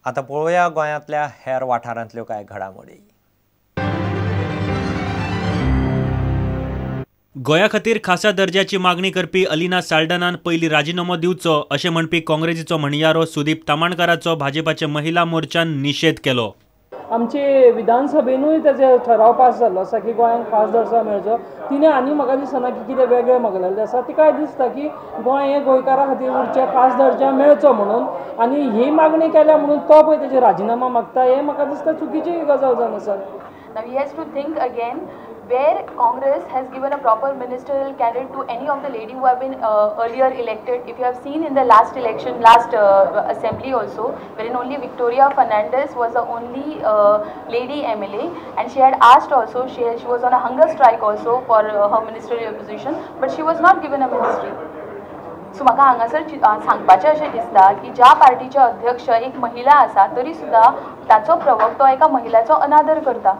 आतां पळोवया गोंयांतल्या हेर वाठारांतल्यो कांय घडामोडी. गोंया खातीर खासा दर्जाची मागणी करपी अलिना साल्डानान पयली राजिनामो दिवचो अशें म्हणपी काँग्रेसीचो म्हणयारो सुदीप तामाणकाराचो भाजपाच्या महिला मोर्चान निशेध केलो. आमचे विधानसभेनूय ताजे ठराव पास जाल्लो आसा की गोंयांक खास दर्जो मेळचो. तिणें आनी म्हाका दिसना की कितें वेगळें मागलेलें आसा. तिकाय दिसता की गोंय हें गोंयकारां खातीर उरचें, खास दर्जा मेळचो म्हणून, आनी ही मागणी केल्या म्हणून तो पळय तेजेर राजिनामा मागता, हें म्हाका दिसता चुकीची गजाल जावन आसा. Now he has to think again where Congress has given a proper ministerial candidate to any of the lady who have been earlier elected. If you have seen in the last election, last assembly also, wherein only Victoria Fernandez was the only lady MLA, and she had asked also, she was on a hunger strike also for her ministerial position, but she was not given a ministry. So म्हाका हांगासर सांगपाचें अशें दिसता की ज्या पार्टीचे अध्यक्ष एक महिला आसा तरी सुद्दां ताचो प्रवक्तो एका महिलाचो अनादर करता.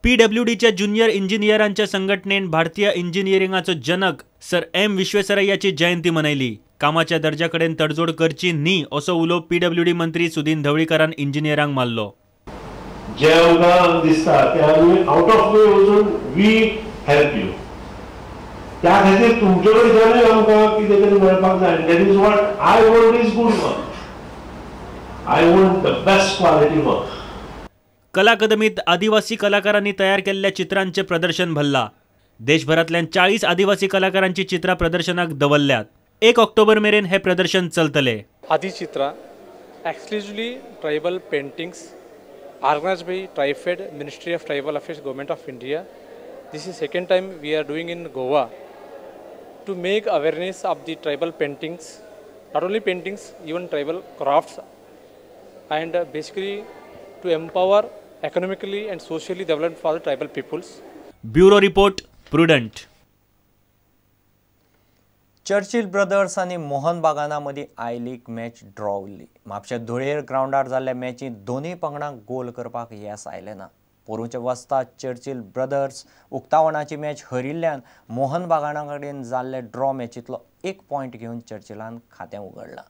पीडब्ल्यूडीच्या ज्युनियर इंजिनियरांच्या संघटनेन भारतीय इंजिनिअरिंगाचो जनक सर एम विश्वेसरय्याची जयंती मनयली. कामाच्या दर्जा कडेन तडजोड करची न्ही असो उलो पीडब्ल्यूडी मंत्री सुदीन धवळीकरान इंजिनियरांक मारलो. जे आमकां दिसता ते आमी आउट ऑफ वे वचून we help you, त्या खातीर तुमचे कडच्यानूय आमकां कितें तरी मेळपाक जाय. That is what I want is good work, I want the best quality work. कला अकादमीत आदिवासी कलाकारांनी तयार केल्ल्या चित्रांचे प्रदर्शन भरला. देशभरांतल्यान 40 आदिवासी कलाकारांची चित्रां प्रदर्शनाक दवरल्यात. 1 ऑक्टोबर मेरेन हे प्रदर्शन चलतले. Adi Chitra exclusively tribal paintings organise by TRIFED, ministry of tribal affairs, government of India. This is second time we are doing in Goa to make awareness of the tribal paintings, not only paintings, even tribal crafts, and basically to empower economically and socially developed for the tribal peoples. Bureau Report, Prudent. Churchill Brothers आनी मोहन बागाना मदीं I league match draw उरली. म्हापशें धुळेर ग्रावंडार जाल्ल्या मॅचींत दोनूय पंगडांक गोल करपाक येस आयलें ना. पोरूंचे वस्ताद चर्चिल ब्रदर्स उक्तावणाची मॅच हरिल्ल्यान मोहन बागाना कडेन जाल्ले ड्रॉ मॅचींतलो 1 पॉयंट घेवन चर्चिलान खातें उगडलां,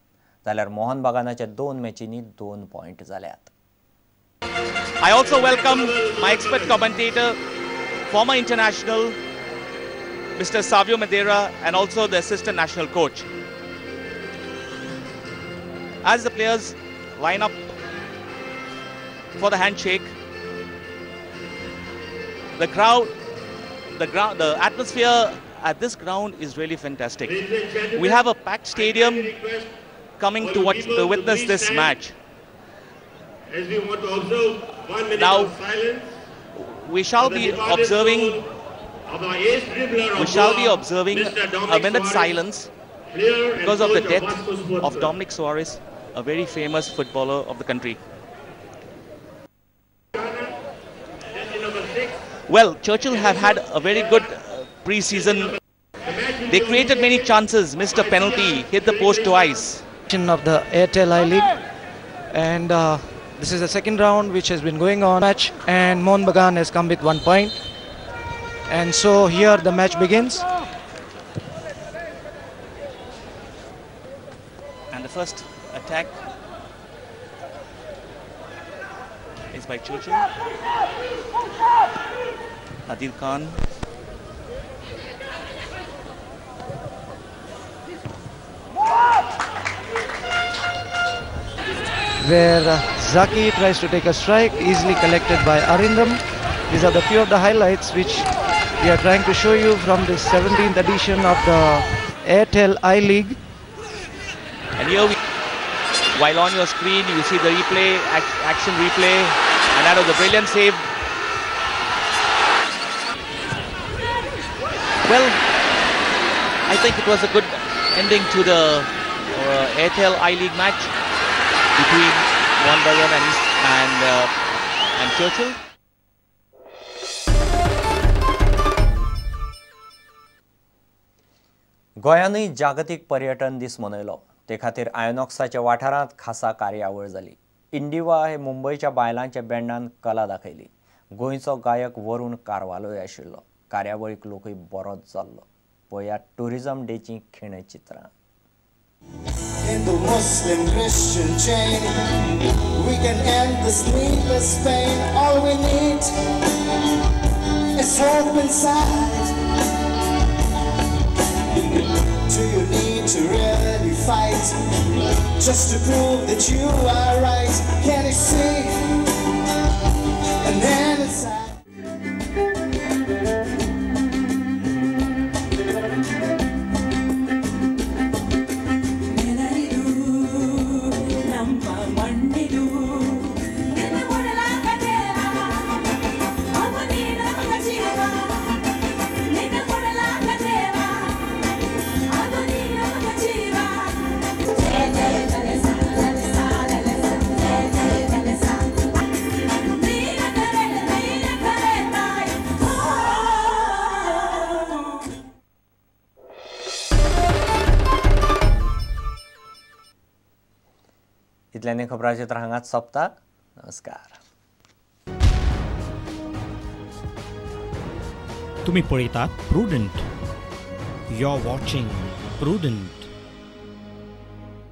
जाल्यार मोहन बागानाच्या 2 मॅचींनी 2 पॉयंट जाल्यात. I also welcome my expert commentator, former international Mr. Savio Madeira, and also the assistant national coach. As the players line up for the handshake, the crowd, the atmosphere at this ground is really fantastic. We have a packed stadium coming to watch, to witness this match. As we want to observe 1 minute now, of silence, we shall be observing. We shall be observing a minute's silence because of the death of Dominic Soares, a very famous footballer of the country. Well, Churchill have had a very good pre-season. They created many chances, missed a penalty, hit the post twice. Of the Airtel I League, and this is the second round which has been going on match, and Mohun Bagan has come with 1 point, and so here the match begins. And the first attack is by Churchill. Adil Khan. Where Zaki tries to take a strike, easily collected by Arindam. These are the few of the highlights which we are trying to show you from the 17th edition of the Airtel I League. And here, while on your screen, you see the replay, action replay, and that was a brilliant save. Well, I think it was a good ending to the Airtel I League match between Mohun Bagan and Churchill. गोंयांनूय जागतीक पर्यटन दीस मनयलो. ते खातीर आयनॉक्साच्या वाठारांत खासा कार्यावळ जाली. इंडिवा हे मुंबयच्या बायलांच्या बँडान कला दाखयली. गोंयचो गायक वरुण कारवालोय आशिल्लो. कार्यावळीक लोकूय बरोच जाल्लो. पळयात tourism डेचीं खिणचित्रां. Hindu, Muslim, Christian, Jain. We can end this needless pain. All we need is hope inside. Do you need to really fight just to prove that you are right? Can you see an end inside? इतल्याने खबरांचित्र हांगाच सोंपता. नमस्कार. तुम्ही पळयतात Prudent. You are watching Prudent.